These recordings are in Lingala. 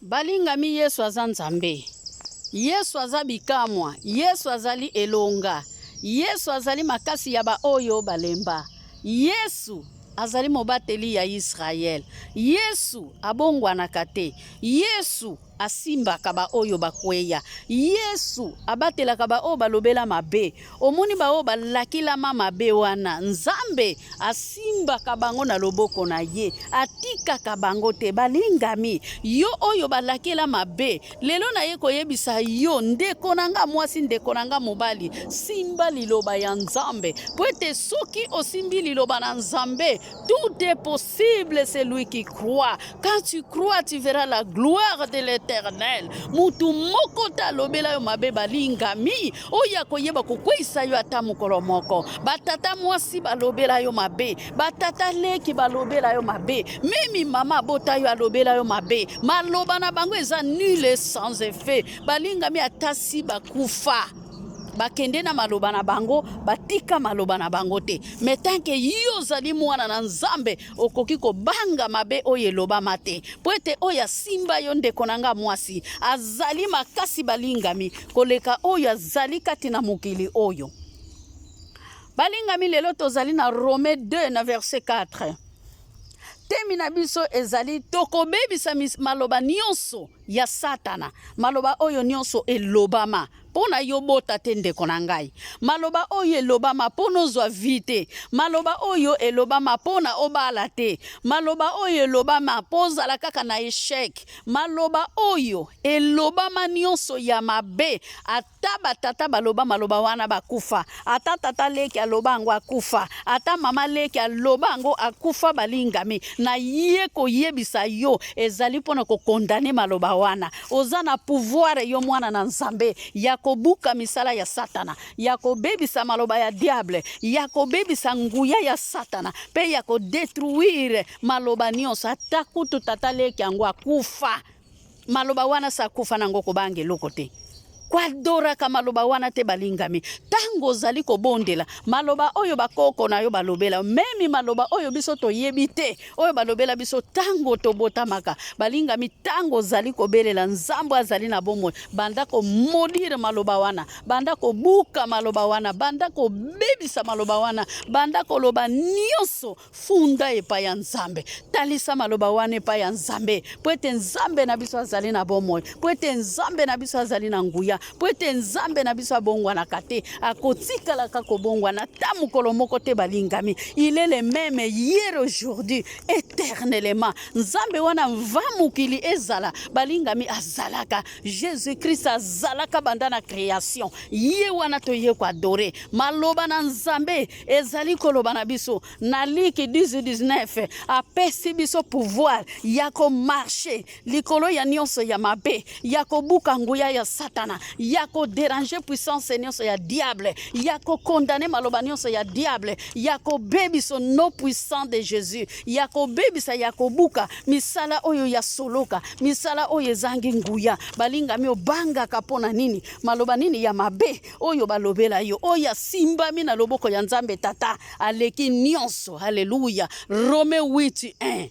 Balingami Yesu aza Nzambe. Yesu aza bikamwa. Yesu azali elonga. Yesu azali makasi ya baoyo balemba. Yesu azali mobateli ya Israël. Yesu abongwanaka te. Yesu asimbaka baoyo bakweya. Yesu abatelaka baoyo balobela mabe. Omoni baoyo balakilama mabe wana, Nzambe asimbaka bango na loboko na ye, atikaka bango te. Balingami, yo oyo balakela mabe, lelo naye koyebisa yo, ndeko na nga mwasi, ndeko na nga mobali, simba liloba ya Nzambe, po ete soki osimbi liloba na Nzambe, tout est possible, celui qui croit. Quand tu crois, tu verras la gloire de l'Éternel. Mutu moko te alobela yo mabe, balingami, oyo akoyeba kokweisa yo ata mokolo moko. Batata mwasi balobela yo mabe, batata leki balobela yo mabe, memi mama abota yo alobela yo mabe. Maloba na bango eza nul et sans effet. Balingami, ata si bakufa, bakende na maloba na bango, batika maloba na bango te. Mais tant que yo ozali mwana na Nzambe, okoki kobanga mabe oyo elobama te, po ete oyo asimba yo, ndeko na nga mwasi, azali makasi, balingami, koleka oyo azali kati na mokili oyo. Balingami, lelo tozali na Rome 2 na verset 4. Temi na biso ezali tokobebisa maloba nyonso ya Satana, maloba oyo nyonso elobama mpo na yo bota te, ndeko na ngai, maloba oyo elobama mpo na ozwa vie te, maloba oyo elobama mpo na obala te, maloba oyo elobama mpo ozala kaka na échec, maloba oyo elobama nyonso ya mabe. Ata batata baloba maloba wana, bakufa. Ata tata leki aloba yango, akufa. Ata mama leki aloba yango, akufa. Balingami, na ye koyebisa yo ezali mpona kocondamner maloba wana. Oza na pouvoir, yo mwana na Nzambe, ya kobuka misala ya Satana, ya kobebisa maloba ya diable, ya kobebisa nguya ya Satana mpe ya kodétruire maloba nyonso. Ata kutu tata leki yango akufa, maloba wana sa akufa nango, kobanga eloko te, koadoraka maloba wana te. Balingami, ntango ozali kobondela, maloba oyo bakoko na yo balobela, memi maloba oyo biso toyebi te, oyo balobela biso ntango tobotamaka, balingami, ntango ozali kobelela Nzambe azali na bomoi, banda komaudire maloba wana, banda kobuka maloba wana, banda kobebisa maloba wana, banda koloba nyonso. Funda epai ya Nzambe, talisa maloba wana epai ya Nzambe, mpo ete Nzambe na biso azali na bomoi, mpo ete Nzambe na biso azali na nguya, mpo ete Nzambe na biso abongwanaka te, akotikalaka kobongwana ata mokolo moko te. Balingami, il est le même hier, aujourd'hui, éternellement. Nzambe wana mva mokili ezala, balingami, azalaka. Jésus Christ azalaka banda na création. Ye wana toye koadorer. Maloba na Nzambe ezali koloba na biso na Luc 10:19, apesi biso pouvoir ya komarcher likolo ya nyonso ya mabe, ya kobuka nguya ya Satana, ya kodéranger puissance nyonso ya diable, ya kocondamner maloba nyonso ya diable, ya kobebisa nom puissant de Jésus, ya kobebisa, ya kobuka misala oyo ya soloka, misala oyo ezangi nguya. Balingami, obangaka mpo na nini? Maloba nini ya mabe oyo balobela yo? Oyo asimbami na loboko ya Nzambe Tata aleki nyonso. Halleluya. Rome 8 1.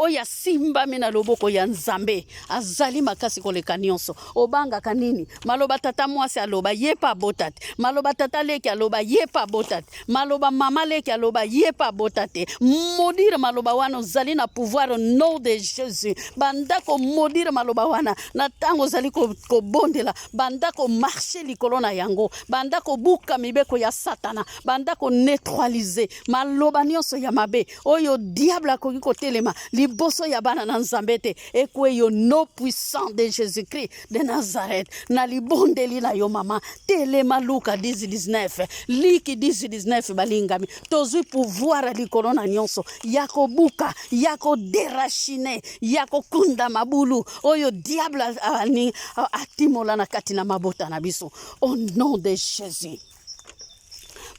Oyo asimbami na loboko ya Nzambe azali makasi koleka nyonso. Obangaka nini? Maloba tata mwasi aloba, ye mpe abota te. Maloba tata leki aloba, ye mpe abota te. Maloba mama leki aloba, ye mpe abota te. Maudire maloba wana, ozali na pouvoir, nom de Jésus. Banda komaudire maloba wana na ntango ozali kobondela, banda komarcher likolo na yango, banda kobuka mibeko ya Satana, banda koneutraliser maloba nyonso ya mabe oyo diable akoki kotelema liboso ya bana na Nzambe te. Ekweyo nom puissant de Jésus-Christ de Nazareth. Na libondeli na yo, mama, telema. Luka 10:19, Luc 10:19. Balingami, tozwi pouvoir likolo na nyonso ya kobuka, ya kodéraciner, ya kokunda mabulu oyo diable atimola na kati na mabota na biso, au nom de Jésus.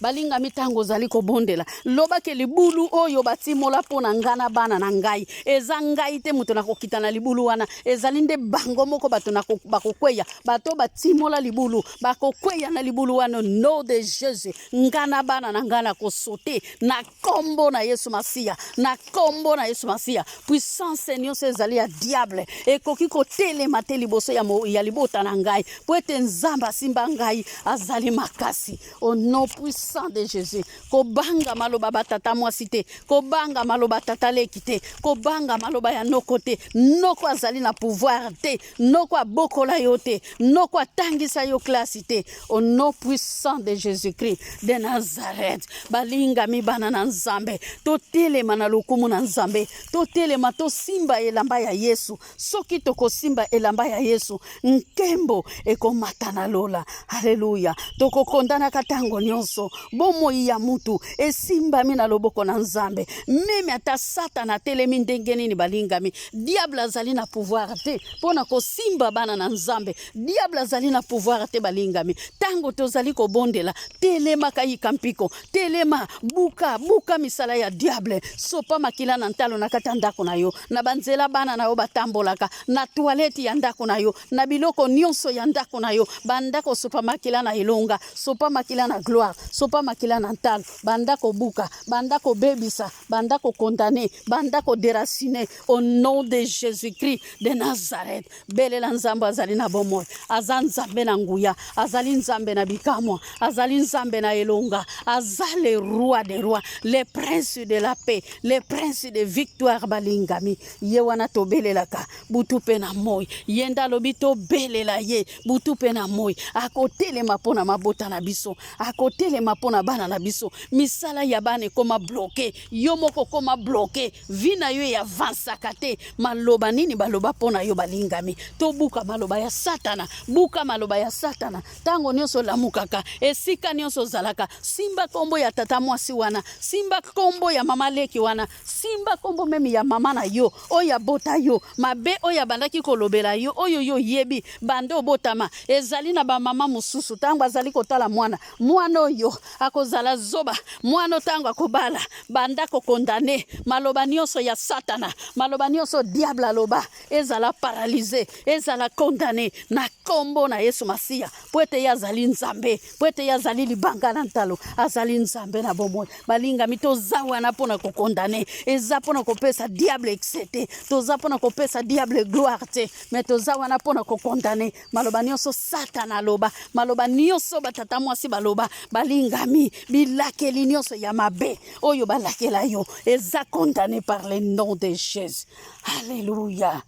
Balingami, ntango ozali kobondela, lobake libulu oyo batimola mpo na ngai na bana na ngai, eza ngai te moto nakokita na libulu wana, ezali nde bango moko bato bakokweya. Bato batimola libulu bakokweya na libulu wana. Nom de Jésus, ngai na bana na ngai nakosote na kombo na Yesu Masiya, na kombo na Yesu Masiya. Puissance nyonso ezali ya diable ekoki kotelema te liboso ya libota na ngai, mpo ete Nzambe asimba ngai, azali makasi. Au nom puissant de Jésus, kobanga maloba batata mwasi te, kobanga maloba tata leki te, kobanga maloba ya noko te. Noko azali na pouvoir te, noko abokola yo te, noko atangisa yo klasi te. Au nom puissant de Jésus-Christ de Nazareth, balingami bana na Nzambe, totelema na lokumu na Nzambe, totelema, tosimba elamba ya Yesu. Soki tokosimba elamba ya Yesu, nkembo ekomata na lola. Aleluya! Tokokondanaka ntango nyonso. Bomoi ya mutu esimbami na loboko na Nzambe. Meme ata Satana atelemi ndenge nini, balingami, diable azali na pouvoir te mpo na kosimba bana na Nzambe. Diable azali na pouvoir te. Balingami, ntango tozali kobondela, telemaka, yika mpiko, telema, buka, buka misala ya diable. Sopa makila na ntalo na kati ya ndako na yo, na banzela bana na yo batambolaka, na toilette ya ndako na yo, na biloko nyonso ya ndako na yo. Banda kosopa makila na elonga, sopa makila na gloire, sopa makila na ntalo. Banda kobuka, banda kobebisa, banda kokondane, banda koderacine, au nom de Jésus-Christ de Nazareth. Belela Nzambe azali na bomoi, aza Nzambe na nguya, azali Nzambe na bikamwa, azali Nzambe na elonga, aza le roi des rois, le prince de la paix, le prince de victoire. Balingami, ye wana tobelelaka butu mpe na moi. Ye nde alobi tobelela ye butu mpe na moi. Akotelema mpo na mabota na biso, akotelema mpo na bana na biso. Misala ya bana ekoma bloqué, yo moko okoma bloqué, vie na yo eavansaka te. Maloba nini baloba mpo na yo? Balingami, tobuka maloba ya Satana, buka maloba ya Satana. Ntango nyonso olamukaka, esika nyonso ozalaka, simba nkombo ya tata mwasi wana, simba nkombo ya mama leki wana, simba nkombo même ya mama na yo oyo abota yo. Mabe oyo abandaki kolobela yo, oyo yo oyebi banda obotama. Ezali na bamama mosusu, ntango azali kotala mwana, mwana oyo akozala zoba, mwana ntango akobala. Banda kokondane maloba nyonso ya Satana, maloba nyonso diable aloba, ezala paralysé, ezala condamné na nkombo na Yesu Masiya, mpo ete ye azali Nzambe, mpo ete ye azali libanga na ntalo, azali Nzambe na bomoi. Balingami, toza wana mpona kokondane, eza mpona kopesa diable excès te, toza mpona kopesa diable gloire te, mais toza wana mpona kokondane maloba nyonso Satana aloba, maloba nyonso batata mwasi baloba. Balingami, bilakeli nyonso ya mabe oyo balakela yo eza condamné par le nom de Jésus. Alleluya!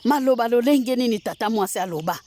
Maloba lolenge nini tata mwasi aloba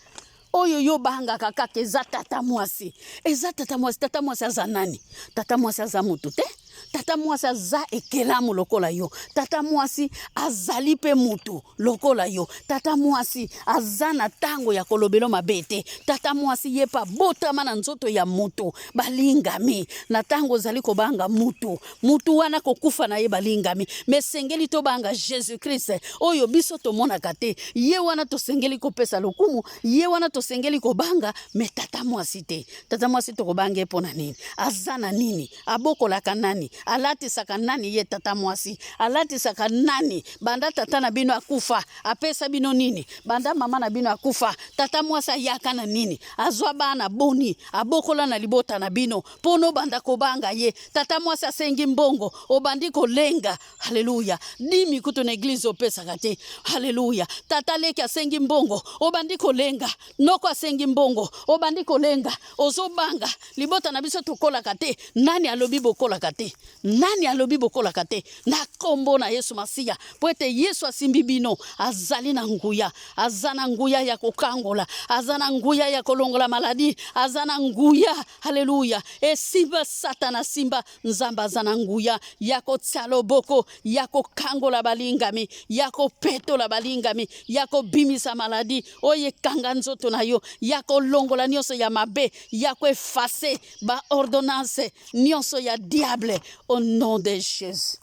oyo yo bangaka kaka? Eza tata mwasi, eza tata mwasi. Tata mwasi aza nani? Tata mwasi aza motu te. Tata mwasi aza ekelamu lokola yo. Tata mwasi azali mpe mutu lokola yo. Tata mwasi aza na ntango ya kolobelo mabe te. Tata mwasi ye mpe abotama na nzoto ya mutu. Balingami, na ntango ozali kobanga mutu, mutu wana kokufa na ye. Balingami, mais esengeli tobanga Jésus Christ oyo biso tomonaka te. Ye wana tosengeli kopesa lokumu, ye wana tosengeli kobanga, mais tata mwasi te. Tata mwasi tokobanga ye mpo na nini? Aza na nini? Abokolaka nani? Alatisaka nani? Ye tata mwasi alatisaka nani? Banda tata na bino akufa, apesa bino nini? Banda mama na bino akufa, tata mwasi ayaka na nini? Azwa bana boni abokola na libota na bino mpo nobanda kobanga ye? Tata mwasi asengi mbongo, obandi kolenga. Halleluya! Dimi kutu na église opesaka te. Halleluya! Tata leki asengi mbongo, obandi kolenga. Noko asengi mbongo, obandi kolenga. Ozobanga libota na biso tokolaka te. Nani alobi bokolaka te? Nani alobi bokolaka te? Na nkombo na Yesu Masiya, mpo ete Yesu asimbi bino, azali na nguya, aza na nguya ya kokangola, aza na nguya ya kolongola maladie, aza na nguya. Halleluya! Esimba Satana, simba Nzambe aza na nguya ya kotia loboko, ya kokangola balingami, ya kopetola balingami, ya kobimisa maladie oyo ekanga nzoto na yo, ya kolongola nyonso ya mabe, ya koeffacer baordonnance nyonso ya diable, au nom de Jésus.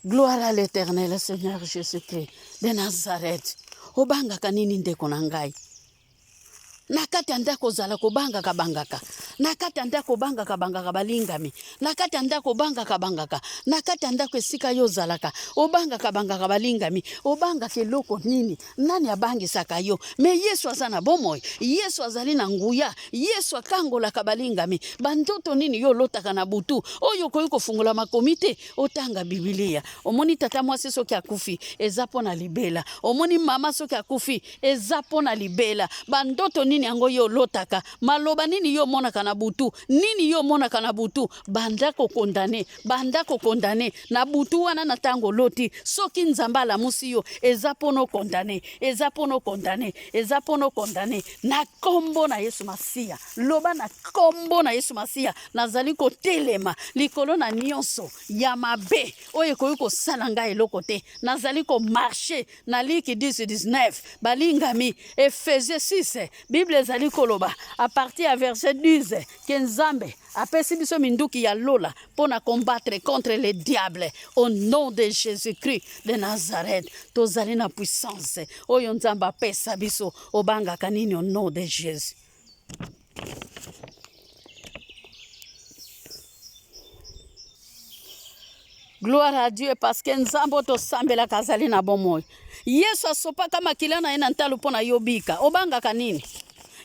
Gloire à l'Éternel Seigneur Jésus-Christ de Nazareth. Obangaka nini, ndeko na ngai? Na kati ya ndako ozala kobangaka bangaka. Na kati ya ndako obangaka bangaka balingami. Na kati ya ndako obangaka bangaka. Na kati ya ndako esika yo ozalaka obangaka bangaka balingami. Obangaka eloko nini? Nani abangisaka yo? Me Yesu aza na bomoi. Yesu azali na nguya. Yesu akangolaka balingami. Bandoto nini yo olotaka na butu oyo okoki kofungola makomi te otanga Biblia? Omoni tata mwasi soki akufi eza mpo na libela. Omoni mama soki akufi eza mpo na libela. Bandoto nini yango yo olotaka? Maloba nini yo omonaka na butu? Nini yo omonaka na butu? Banda kokondane, banda kokondane na butu wana na ntango oloti. Soki Nzambe alamusi yo, eza mpo na okondane, eza mpo na okondane, eza mpo na okondane na nkombo na Yesu Masiya. Loba na nkombo na Yesu Masiya, nazali kotelema likolo na nyonso ya mabe oyo ekoki kosala ngai eloko te. Nazali komarche na Liki 10 19 balingami. Efesie 6, Bible ezali koloba a partir ya verset 10 ke Nzambe apesi biso minduki ya lola mpo na combattre contre le diable au nom de Jésus-Christ de Nazareth. Tozali na puissance oyo Nzambe apesa biso. Obangaka nini au nom de Jésus? Gloire à Dieu, parce que Nzambe oyo tosambelaka azali na bomoi. Yesu asopaka makila na ye na ntalo mpo na yo bika. Obangaka nini?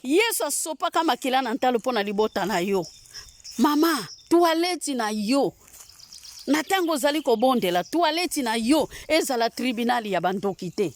Yesu asopaka makila na ntalo mpo na libota na yo. Mama, toilette na yo na ntango ozali kobondela, toilette na yo ezala tribunal ya bandoki te.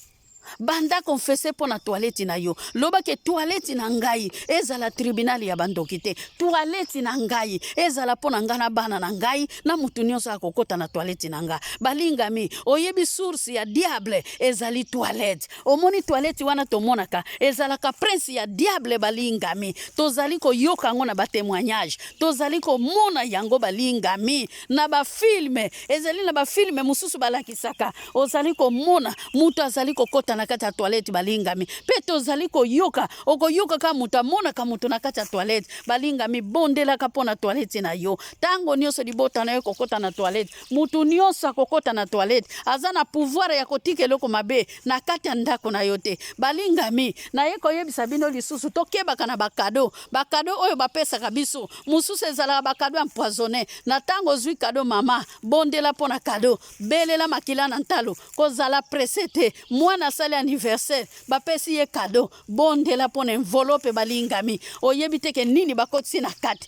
Banda confesse mpo na toilette na yo. Loba ke toilette na ngai ezala tribunal ya bandoki te. Toilette na ngai ezala mpo na ngai na bana na ngai na moto nyonso akokota na toilette na ngai. Balingami, oyebi source ya diable ezali toilette. Omoni toilette wana tomonaka ezalaka prince ya diable. Balingami, tozali koyoka yango na batémoignage, tozali komona yango balingami na bafilme. Ezali na bafilme mosusu balakisaka, ozali komona moto azali kokɔta na kati ya toilette balingami. Mpe tozali koyoka, okoyoka kaka moto amonaka moto na kati ya toilette. Balingami, bondelaka mpo na toilette na yo ntango nyonso. Libota na yo kokɔta na toilette, moto nyonso akokɔta na toilette aza na pouvoir ya kotika eloko mabe na kati ya ndako na yo te. Balingami, naye koyebisa bino lisusu, tokebaka na bacadeau. Bacadeau oyo bapesaka biso mosusu ezalaka bacadeau empoisonné. Na ntango ozwi cadeau, mama, bondela mpo na cadeau, belela makila na ntalo. Kozala pressé te. Mwana asali anniversaire, bapesi ye cadeau, bondela mpo na enveloppe. Balingami, oyebi te ke nini bakotisi na kati,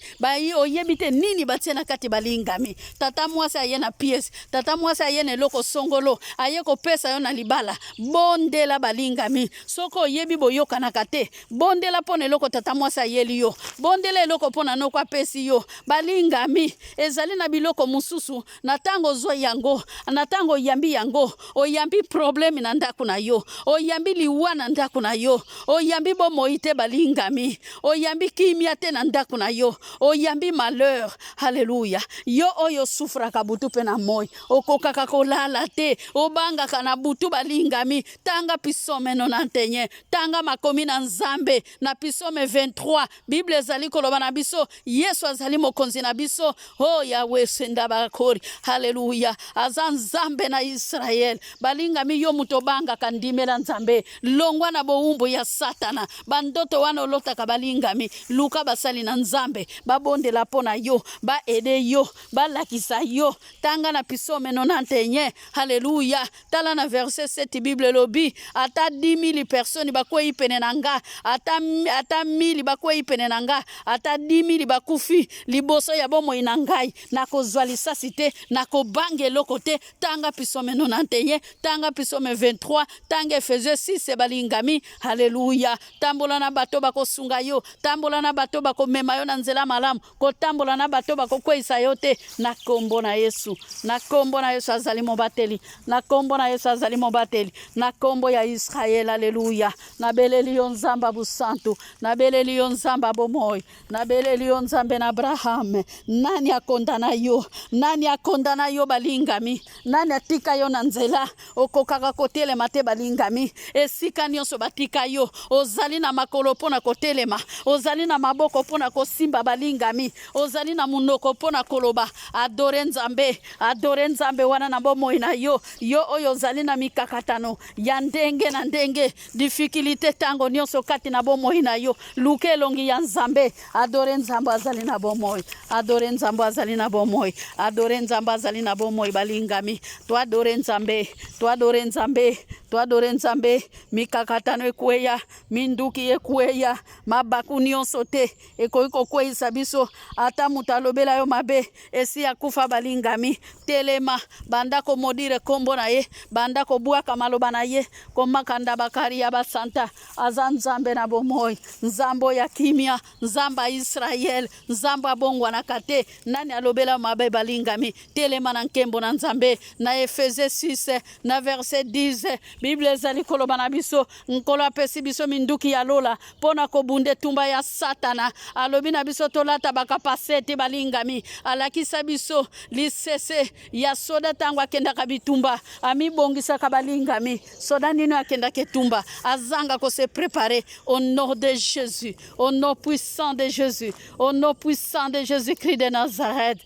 oyebi te nini batie na kati. Balingami, tata mwasi aye na pièce, tata mwasi aye na eloko songolo, aye kopesa yo na libala, bondela. Balingami, soki oyebi boyokanaka te, bondela mpo na eloko tata mwasi ayeli yo, bondela eloko mpo na noko apesi yo. Balingami, ezali na biloko mosusu, na ntango ozwa yango, na ntango oyambi yango, oyambi problème na ndako na yo, oyambi liwa na ndako na yo, oyambi bomoi te. Balingami, oyambi kimia te na ndako na yo, oyambi malheur. Halleluya! Yo oyo osufraka butu mpe na moi, okokaka kolala te, obangaka na butu, balingami, tanga Psaume 91, tanga makomi na Nzambe. Na Psaume 23, Bible ezali koloba na biso, Yesu azali mokonzi na biso. O oh, Yawe senda bakori. Haleluya! Aza Nzambe na Israele. Balingami, yo moto obangaka, ndimela Nzambe, longwa na bowumbu ya Satana. Bandoto wana olotaka, balingami, luka basali na Nzambe, babondela mpo na yo, baaider yo, balakisa yo. Tanga na Psaume 91. Haleluya! Tala na verset 7, Bible elobi: ata 10 000 personnes bakwei pene na nga, ata 1000 bakwei pene na nga, ata 10 000 bakufi liboso ya bomoi na ngai, nakozwa lisasi te, nakobanga eloko te. Tanga Psaume 91, tanga Psaume 23, tanga Efesie 6. Balingami, haleluya! Tambola na bato bakosunga yo, tambola na bato bakomema yo na nzela malamu, kotambola na bato bakokweyisa yo te. Na nkombo na Yesu, na nkombo na Yesu azali mobateli, na nkombo na Yesu azali mobateli, na nkombo ya Israele. Aleluya! Nabeleli yo, Nzambe busantu, nabeleli yo, Nzambe bomoi, nabeleli yo, Nzambe na Abraham. Nani akondana yo? Nani akondana yo? Balingami, nani atika yo na nzela okokaka kotelema te? Balingami. Balingami, esika nyonso batika yo, ozali na makolo mpo na kotelema, ozali na maboko mpo na kosimba. Balingami, ozali na monoko mpo na koloba. Adore Nzambe, adore Nzambe wana na bomoi na yo. Yo oyo ozali na mikakatano ya ndenge na ndenge, difficulté ntango nyonso kati na bomoi na yo, luka elongi ya Nzambe. Adore Nzambe azali na bomoi, adore Nzambe azali na bomoi, adore Nzambe azali na bomoi. Balingami, toadore Nzambe, toadore Nzambe, toadore Nzambe. Mikakatano ekweya, minduki ekweya, mabaku nyonso te ekoki kokweyisa biso. Ata moto alobela yo mabe, esi akufa. Balingami, telema, banda komaudire nkombo na ye, banda kobwaka maloba na ye, komakanda bakari ya basanta. Aza Nzambe na bomoi, Nzambe ya kimia, Nzambe ya Israele, Nzambe abongwanaka te. Nani alobela mabe? Balingami, telema na nkembo na Nzambe. Na Efese 6 na verset 10, Bible ezali koloba na biso, Nkolo apesi biso minduki ya lola mpo na kobunda etumba ya Satana. Alobi na biso tolata bakapasete. Balingami, alakisa biso lisese ya soda ntango akendaka bitumba, amibongisaka. Balingami, soda nini akendaka etumba azanga kose préparer? Au nom de Jésus, au nom puissant de Jésus, au nom puissant de Jésus-Christ de Nazareth.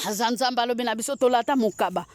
Aza Nzambe. Alobi na biso tolata mokaba,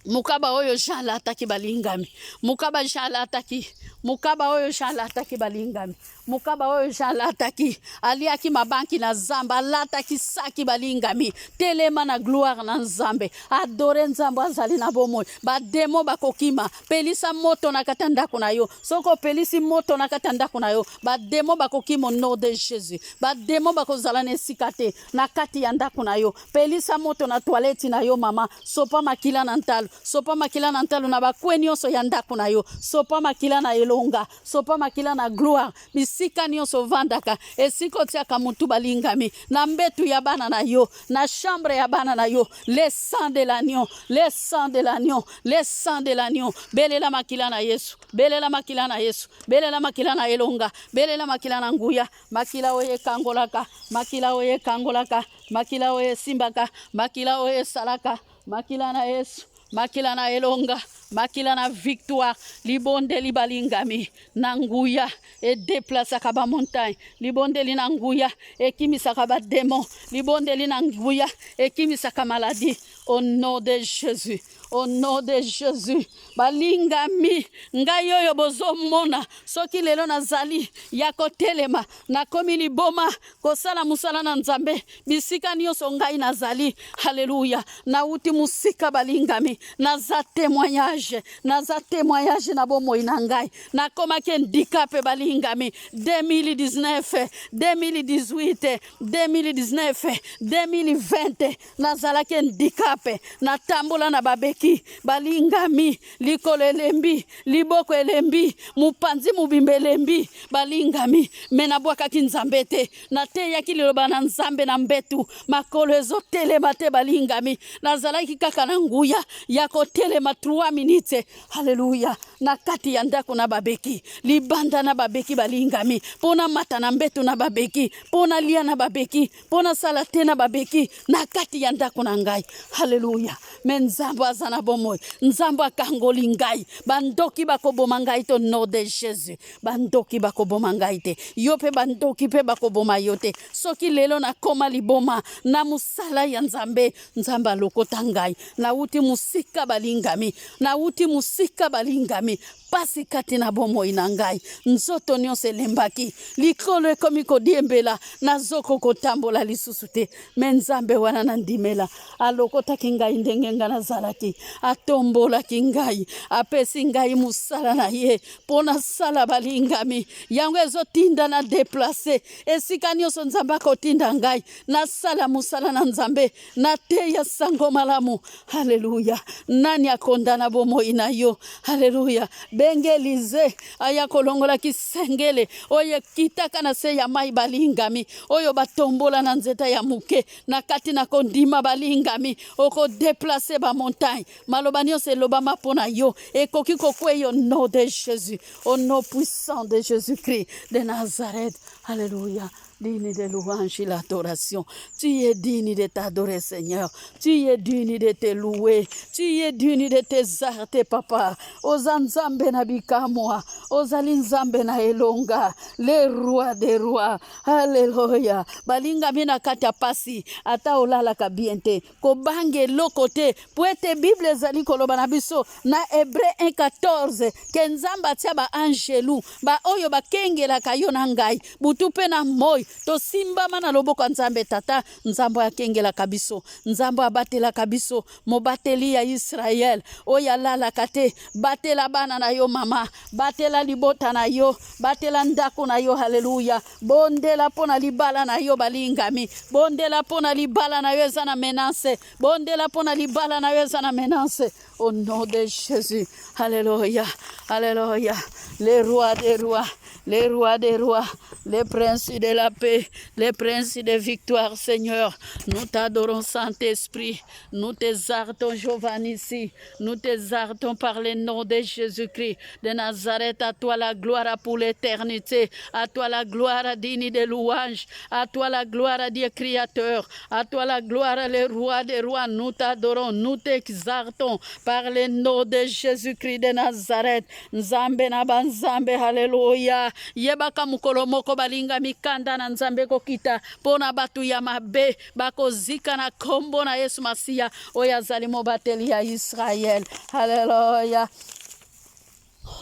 mokaba oyo Jean alataki. Balingami, mokaba Jean alataki, mokaba oyo Jean alataki. Balingami, mokaba oyo Jean alataki, aliaki mabanki na zamba, alataki saki. Balingami, telema na gloire na Nzambe, adore Nzambe azali na bomoi. Bademo bakokima. Pelisa moto na kati ya ndako na yo. Soki opelisi moto na kati ya ndako na yo, bademo bakokima au nom de Jésus. Bademo bakozala na esika te na kati ya ndako na yo. Pelisa moto na toilette na yo, mama. Sopa makila na ntalo, sopa makila na ntalo na bakwe nyonso ya ndako na yo. Sopa makila na elonga, sopa makila na gloire bisika nyonso ovandaka, esika otiaka motu. Balingami, na mbetu ya bana na yo, na chambre ya bana na yo, le sang de l'agneau, le sang de l'agneau, le sang de l'agneau. Belela makila na Yesu, belela makila na Yesu, belela makila na elonga, belela makila na nguya, makila oyo ekangolaka, makila oyo ekangolaka, makila oyo esimbaka, makila oyo esalaka, makila na Yesu, makila na elonga, makila na victoire. Libondeli, balingami, na nguya edeplasaka bamontagne. Libondeli na nguya ekimisaka bademo. Libondeli na nguya ekimisaka maladie. Au nom de Jésus, au nom de Jésus. Balingami, ngai oyo bozomona, soki lelo nazali ya kotelema, nakomi liboma kosala mosala na Nzambe bisika nyonso ngai nazali. Halleluya! Nauti mosika, balingami. Naza témoignage, naza témoignage na bomoi na ngai. Nakomaki handicapé, balingami, 2019, 2018, 2019, 2020. Nazalaki handicapé, natambola na babéquilles. Balingami, likolo elembi, liboko elembi, mopanzi mobimba elembi. Balingami, me nabwakaki Nzambe te. Nateyaki liloba na Nzambe na mbetu, makolo ezotelema te. Balingami, nazalaki kaka na nguya ya kotelema 3 minutes, halleluya, na kati ya ndako na babéquilles, libanda na babéquilles. Balingami, mpo na mata na mbeto na babéquilles, mpo na lia na babéquilles, mpo nasala te na babéquilles na kati ya ndako na ngai. Halleluya! Me Nzambe aza na bomoi, Nzambe akangoli ngai. Bandoki bakoboma ngai te, nom de Jésus. Bandoki bakoboma ngai te. Yo mpe, bandoki mpe bakoboma yo te. Soki lelo nakoma liboma na mosala ya Nzambe, Nzambe alokota ngai. Nawuti mosika, balingami, nawuti mosika. Balingami, pasi kati na bomoi na ngai, nzoto nyonso elembaki, likolo ekomi kodiembela, nazoko kotambola lisusu te. Me Nzambe wana nandimela alokotaki ngai ndenge ngai nazalaki, atombolaki ngai, apesi ngai mosala na ye mpo nasala. Balingami, yango ezotinda na déplacer esika nyonso Nzambe akotinda ngai nasala mosala na Nzambe, nateya sango malamu. Haleluya! Nani akonda na bomoi na yo? Haleluya! Benge Elize aya kolongola kisengele oyo ekitaka na se ya mai. Balingami, oyo batombola na nzete ya moke na kati na kondima. Balingami, okodeplace bamontagne. Maloba nyonso elobama mpo na yo ekoki kokweya au nom de Jésus, au nom puissant de Jésus-Christ de Nazareth. Alléluia. Digne de louange et l'adoration. Tu es digne de t'adorer, Seigneur. Tu es digne de te louer. Tu es digne de t'exalter, Papa. Oza nzambe na bikamwa. Ozali nzambe na elonga. Le roi des rois. Alléluia. Balingami na kati ya pasi. Ata olalaka bien te. Kobanga eloko te. Po ete Bible ezali koloba na biso na Hebreu 1:14 ke Nzambe atia ba angelu baoyo bakengelaka yo na ngai butu mpe na moi. Tosimbama na loboko ya Nzambe Tata, Nzambe oyo akengelaka biso, Nzambe oyo abatelaka biso, mobateli ya Israel oyo alalaka te. Batela bana na yo mama, batela libota na yo, batela ndako na yo. Haleluya! Bondela mpo na libala na yo balingami, bondela mpo na libala na yo eza na menace, bondela mpo na libala na yo eza na menace. Au nom de Jésus, alléluia, alléluia, le roi des rois, le roi des rois, le prince de la paix, le prince de victoire, Seigneur. Nous t'adorons, Saint-Esprit. Nous t'exaltons, Giovanni, ici. Nous t'exaltons par le nom de Jésus-Christ de Nazareth. À toi la gloire pour l'éternité. À toi la gloire digne de louange. À toi la gloire, Dieu créateur. À toi la gloire, le roi des rois. Nous t'adorons, nous t'exaltons par le nom de Jésus-Christ de Nazareth. Nzambe na banzambe, haleluya. Yebaka mokolo moko balinga mikanda na Nzambe kokita mpo na bato ya mabe bakozika na kombo na Yesu Masiya oyo azali mobateli ya Israel. Haleluya.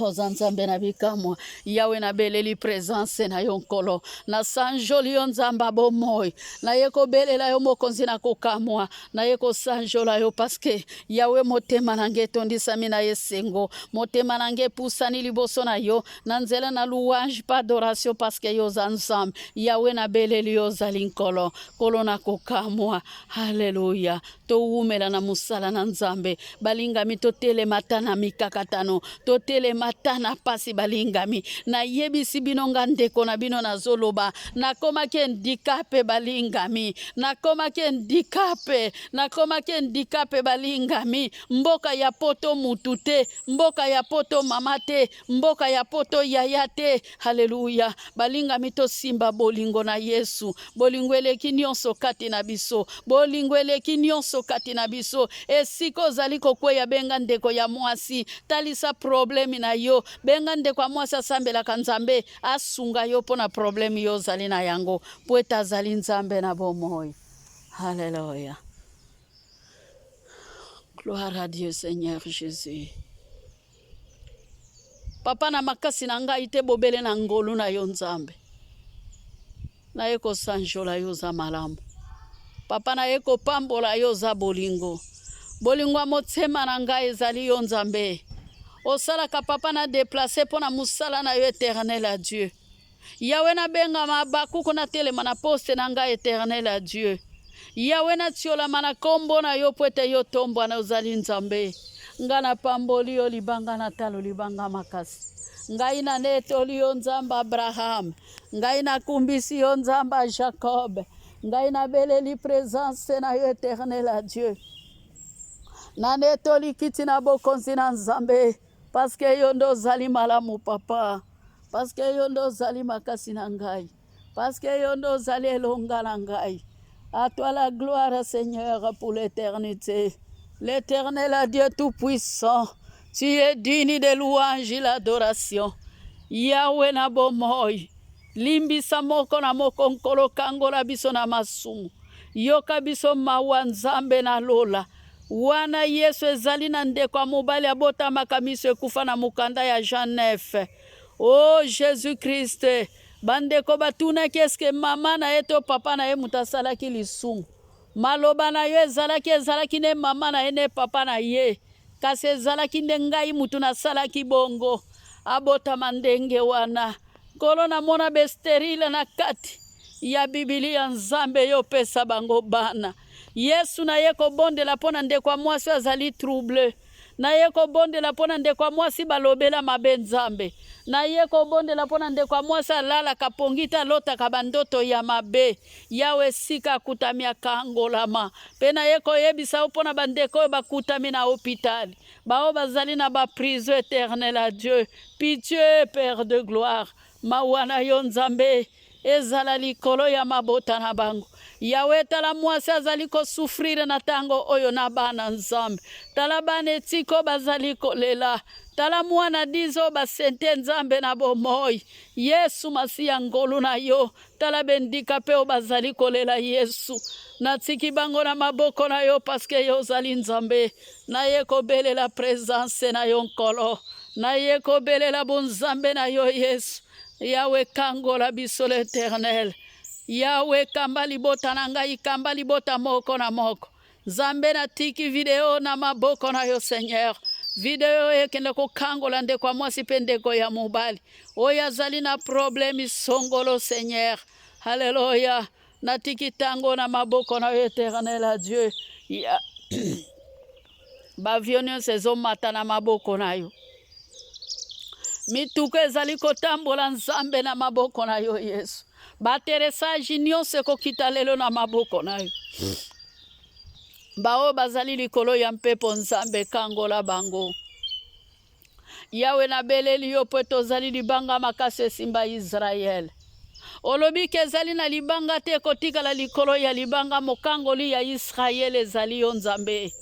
Oza Nzambe na bikamwa, Yawe. Nabeleli présence na yo, Nkolo. Nasanjoli yo, Nzambe ya bomoi. Naye kobelela yo, Mokonzi na kokamwa. Naye kosanjola yo parce que Yawe, motema na ngai etondisami na esengo, motema na ngai epusani liboso na yo na nzela na louange pa adoration, parce que yo oza Nzambe. Yawe, nabeleli yo, ozali Nkolo, Nkolo na kokamwa. Haleluya. Towumela na mosala na Nzambe, balingami. Totelema ta na mikakatano, totelema ta na pasi. Balingami, nayebisi bino, nga ndeko na bino nazoloba, nakomaki handicapé. Balingami, nakomaki handicapé, nakomaki handicapé. Balingami, mboka ya Poto mutu te, mboka ya Poto mama te, mboka ya Poto yaya te. Haleluya. Balingami, tosimba bolingo na Yesu. Bolingo eleki nyonso kati na biso, bolingo eleki nyonso kati na biso. Esika ozali kokweya, benga ndeko ya mwasi, talisa problème na yo. Benga ndeko ya mwasi asambelaka Nzambe asunga yo mpo na problème yo ozali na yango, mpo ete azali Nzambe na bomoi. Haleluya. Gloire à Dieu, Seigneur Jésus. Papa, na makasi na ngai te, bobele na ngolu na yo, Nzambe, naye kosanjola yo. Oza malamu, Papa. Naye kopambola yo, oza bolingo. Bolingo ya motema na ngai ezali yo, Nzambe. Osalaka, Papa, na déplace mpo na mosala na yo, Éternel à Dieu. Yawe, nabengama Abakuku, natelema na poste na ngai, Éternel à Dieu. Yawe, natiolama na nkombo na yo mpo ete yo tombwana, ozali Nzambe. Nga napamboli yo, libanga na talo, libanga makasi. Ngai nanetoli yo, Nzambe Abraham. Ngai nakumbisi yo, Nzambe ya Jacob. Ngai nabeleli présence na yo, Éternel à Dieu. Nanetoli kiti na bokonzi na Nzambe, parce que yo nde ozali malamu, Papa, parce que yo nde ozali makasi na ngai, parce que yo nde ozali elonga na ngai. À toi la gloire, Seigneur, pour l'éternité. L'Éternel à Dieu tout-puissant, tu es digne de louange et l'adoration. Yahweh na bomoi, limbisa moko na moko. Nkolo, kangola biso na masumu, yoka biso mawa, Nzambe na lola. Wana Yesu ezali na ndeko ya mobali abotamaka miso ekufa na mokanda ya Jean 9. O Jésus Christ, bandeko batunaki eske mama na ye to papa na ye moto asalaki lisumu. Maloba na yo ezalaki nde mama na ye nde papa na ye, kasi ezalaki nde ngai mutu nasalaki bongo abotama ndenge wana. Nkolo, namona ba stériles na kati ya Bibilia. Nzambe, yo opesa bango bana. Yesu, naye kobondela mpo na ndeko ya mwasi oyo azali trouble. Naye kobondela mpo na ndeko ya mwasi balobela mabe. Nzambe, naye kobondela mpo na ndeko ya mwasi alalaka pongi te, alotaka bandoto ya mabe. Yawe, esika akutami, akangolama. Mpe naye koyebisa yo mpo na bandeko oyo bakutami na hôpital, bao bazali na ba prison. Éternel à Dieu, pitié, Père de gloire, mawa na yo, Nzambe. ezala likolo ya mabota na bango. Yawe, tala mwasi azali kosufrire na ntango oyo na bana Nzambe. Tala bana etiko bazali kolela. Tala mwana dizo basente Nzambe na bomoi. Yesu Masiya ngolu na yo. Tala bendika pe oyo bazali kolela Yesu. Natiki bango na maboko na yo paske yo ozali Nzambe. Naye kobelela presence na yo Nkolo. Naye kobelela bonzambe na yo Yesu. Yawe kangola biso l'Eternel. Yawe kamba libota na ngai, kamba libota moko na moko. Nzambe natiki video na maboko na yo Seigneur. Video oyo ekende kokangola ndeko ya mwasi mpe ndeko ya mobali oyo azali na problemi songolo Seigneur. Haleluya, natiki tango na maboko na yo Eternel a Dieu. Ya... bavio nyonso ezomata na maboko na yo mituka ezali kotambola Nzambe na maboko na yo Yesu. Bateresage nyonso ekokita lelo na maboko na yo. Baoyo bazali likolo ya mpepo Nzambe kangola bango. Yawe nabeleli yo mpo ete ozali libanga makasi esimba Israele. Olobi ke ezali na libanga te ekotikala likolo ya libanga, mokangoli ya Israele ezali yo Nzambe.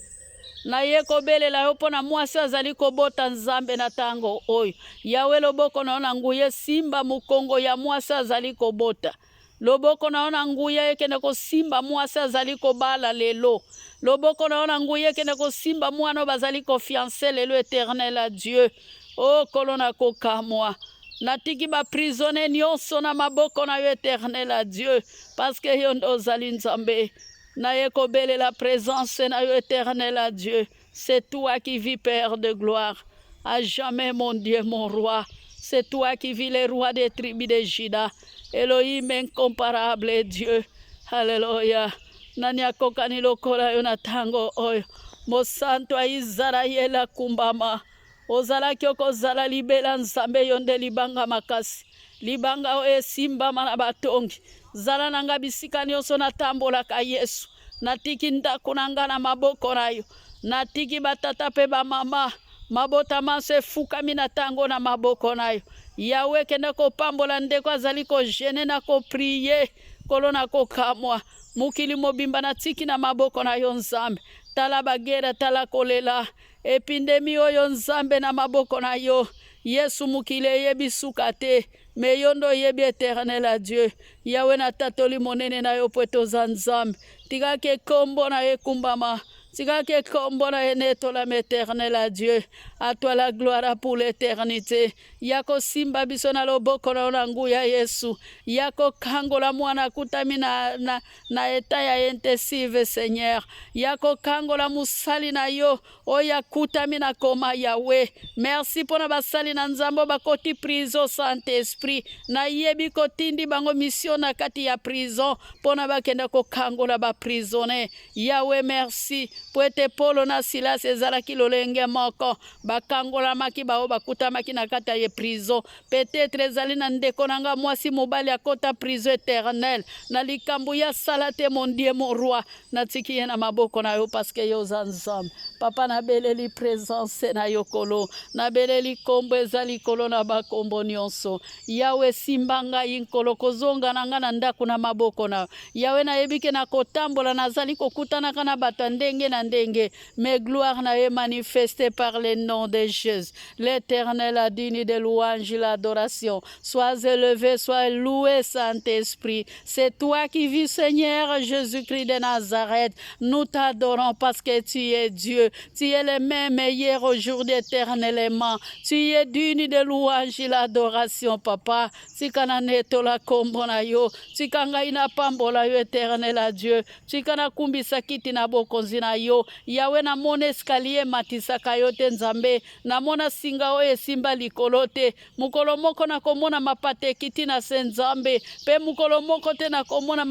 Naye kobelela yo mpo na mwasi azali kobota Nzambe na tango oyo. Yawe loboko na yo na nguya esimba mokongo ya mwasi azali kobota. Loboko na yo na nguya ekende kosimba mwasi azali kobala lelo. Loboko na yo na nguya ekende kosimba mwana oyo bazali kofianse lelo Eternel a Dieu. O oh, Nkolo na kokamwa. Natiki ba prisonniers nyonso na maboko na yo Eternel a Dieu parce que yo nde ozali Nzambe. Naye kobelela présence na yo Eternel a Dieu. C'est toi qui vis Père de gloire. À jamais mon Dieu, mon roi. C'est toi qui vis le roi des tribus de Juda. Elohim incomparable Dieu. Alléluia. Nani akokani lokola yo na tango oyo. Mosantu ya Israël akumbama. Ozalaki okozala libela Nzambe yo nde libanga makasi. Libanga oyo esimbama na batongi. Zala na nga bisika nyonso natambolaka Yesu. Natiki ndako na nga na maboko na yo. Natiki batata mpe bamama. Mabota manso efukami na tango na maboko na yo. Yawe kende kopambola ndeko azali kogene na koprie. Nkolo na kokamwa. Mokili mobimba natiki na maboko na yo Nzambe. Tala bagera, tala kolela. Epindemi oyo Nzambe na maboko na yo. Yesu mokili eyebi suka te. Me yo nde oyebi Eternel a Dieu. Yawe natatoli monene na yo po ete oza Nzambe. Tika ke kombo na yo ekumbama. Tika ke kombo na yo enetolama Eternel a Dieu. A toi la gloire pour l'éternité. Ya kosimba biso na loboko na yo na nguya Yesu. Ya kokangola mwana akutami na, na, na eta ya intensive Seigneur. Ya kokangola mosali na yo oyo akutami na koma Yahweh. Merci pona basali na Nzambe bakoti prison Saint Esprit. Nayebi kotindi bango mission na kati ya prison pona bakenda kokangola ba prisonniers. Yahweh merci po ete Polo na Silas ezalaki lolenge moko bakangolamaki bao bakutamaki na kati ya prison. Peut-etre ezali na ndeko na nga mwasi mobali akota prison eternel na likambo ya sala te mon Dieu mon roi. Natiki ye na maboko na yo parce que yo oza Nzambe. Papa nabeleli presence na yo kolo. Nabeleli kombo eza likolo na bakombo nyonso. Yawe simba ngai nkolo kozonga na ngai na ndako na maboko na yo. Yawe nayebi ke nakotambola nazali kokutanaka na bato ya ndenge na ndenge. Mais gloire na yo manifeste par le nom de Jésus. L'Éternel a digne de louange l'adoration. Sois élevé, sois loué, Saint-Esprit. C'est toi qui vis, Seigneur Jésus-Christ de Nazareth. Nous t'adorons parce que tu es Dieu. Tu es le même hier, aujourd'hui, éternellement. Tu es digne de louange et l'adoration, Papa. Tika nanetola kombo na yo. Tika ngai napambola yo, éternel à Dieu. Tika nakumbisa kiti na bokonzi na yo. Yawe, namona escalier ematisaka yo te Nzambe. Namona singa oyo esimba likolo te. Mokolo moko nakomona mapata ekiti na se Nzambe, mpe mokolo moko te nakomona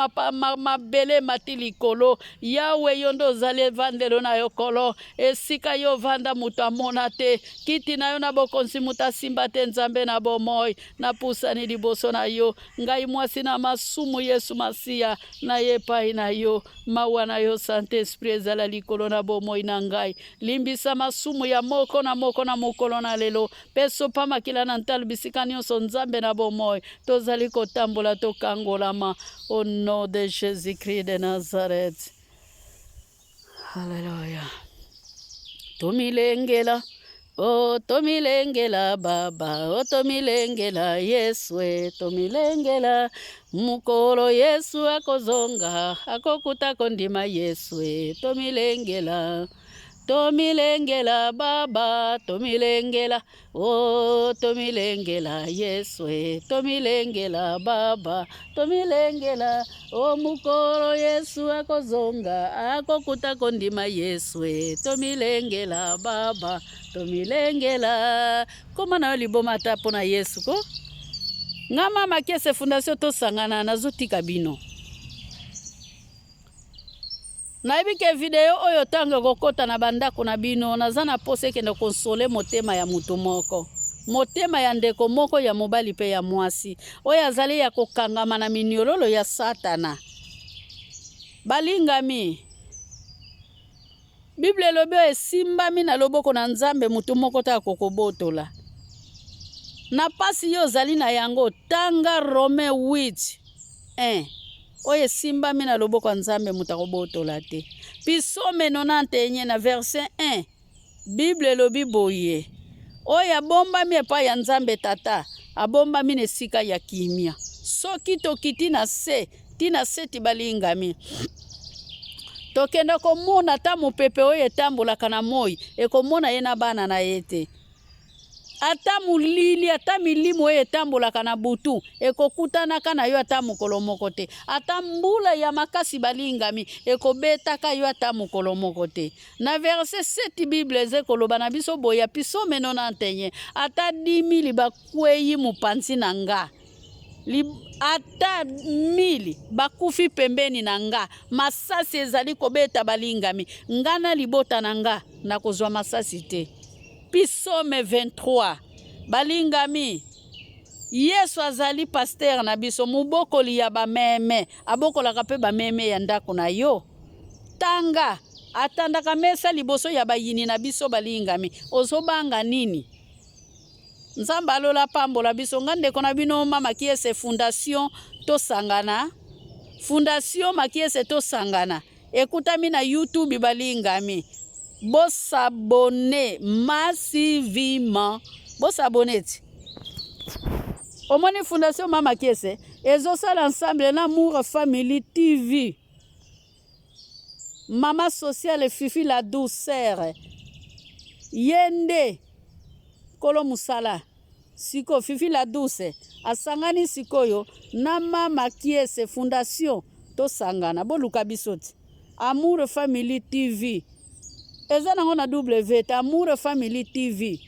mabele emati likolo. Yawe, yo nde ozali evandelo na yo Nkolo. Esika yo ovanda moto amona te. Kiti na yo na bokonzi moto asimba te Nzambe na bomoi. Napusani liboso na yo, ngai mwasi na masumu Yesu Masiya, naye epai na yo. Mawa na yo Saint-Esprit ezala. likolo na bomoi na ngai. Limbisa masumu ya moko na moko na mokolo na lelo, mpe sopa makila na ntalo bisika nyonso, Nzambe na bomoi. Tozali kotambola tokangolama au nom de Jésus-Christ de Nazareth. Haleluya. Tomilengela, oh tomilengela baba, oh tomilengela Yesu, eh, tomilengela mokolo Yesu akozonga, akokuta kondima Yesu, eh, tomilengela. Tomilengela baba, tomilengela, oh tomilengela Yesu, eh, tomilengela baba, tomilengela, oh mokolo Yesu akozonga, akokuta kondima Yesu, eh, tomilengela baba, tomilengela. Koma na yo liboma ata mpo na Yesu ko. Nga mama Kiese Fondation tosangana nazotika bino. Nayebi ke video oyo ntango ekokota na bandako na bino, naza na mposa ekende konsole motema ya moto moko, motema ya ndeko moko ya mobali mpe ya mwasi oyo azali ya kokangama na miniololo ya Satana. Balingami, Biblia elobi oyo esimbami na loboko na Nzambe, moto moko te akokobotola. Na pasi yo ozali na yango, tanga Romain 8 1 oyo esimbami na loboko ya Nzambe, moto akobotola te. Psaume 91 na verset 1 Bible elobi boye, oyo abombami epai ya Nzambe Tata, abombami na esika ya kimia. Soki tokiti na se, ti na se ti balingami, tokenda komona ata mopepe oyo etambolaka na moi, ekomona ye na bana na ye te. Ata molili, ata milimo oyo etambolaka na butu ekokutanaka na yo ata mokolo moko te. Ata mbula ya makasi balingami ekobetaka yo ata mokolo moko te. Na verset 7 Bible eze koloba na biso boye ya Psaume 91, ata 10 000 bakweyi mopanzi na nga, ata 1000 bakufi pembeni na nga, masasi ezali kobeta balingami, nga na libota na nga nakozwa masasi te. Psaume 23 balingami, Yesu azali pasteur na biso, mobokoli ya bameme, abokolaka mpe bameme ya ndako na yo. Tanga, atandaka mesa liboso ya bayini na biso balingami. Ozobanga nini? Nzambe alola apambola biso. Nga ndeko na bino Mama Kiese Fondation Tosangana. Fondation Makiese Tosangana. Ekutami na YouTube balingami. Bosabone massivement. Bosabone ti. Omoni Fondation Mama Kiese ezosala ensemble na Amour Family TV. Mama sociale Fifi la douceur. Ye nde kolo musala. Sikoyo Fifi la douce asangani sikoyo na mama Kiese Fondation Tosangana. Boluka biso ti. Amour Family TV. Eza nango na W te, Amour Family TV.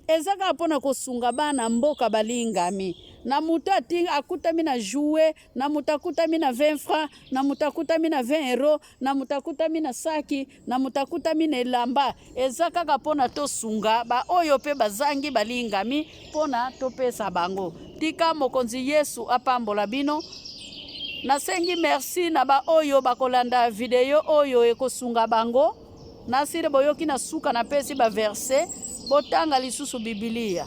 Eza kaka pona kosunga bana mboka balingami. Na moto akutami na jouet, na moto akutami na 20 francs, na moto akutami na 20 euros, na moto akutami na saki, na moto akutami na elamba. Eza kaka pona tosunga ba oyo pe bazangi balingami pona topesa bango. Tika Mokonzi Yesu apambola bino. Nasengi merci na ba oyo bakolanda video oyo ekosunga bango. Nasili boyoki na suka napesi ba verse, botanga lisusu Bibilia.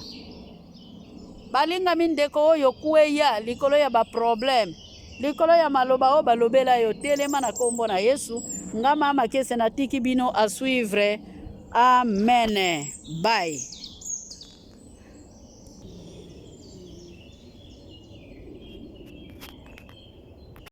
Balingami ndeko oyo kweya likolo ya ba problème, likolo ya maloba oyo balobela yo, telema na kombo na Yesu. Nga mama Kese natiki bino à suivre. Amen. Bye.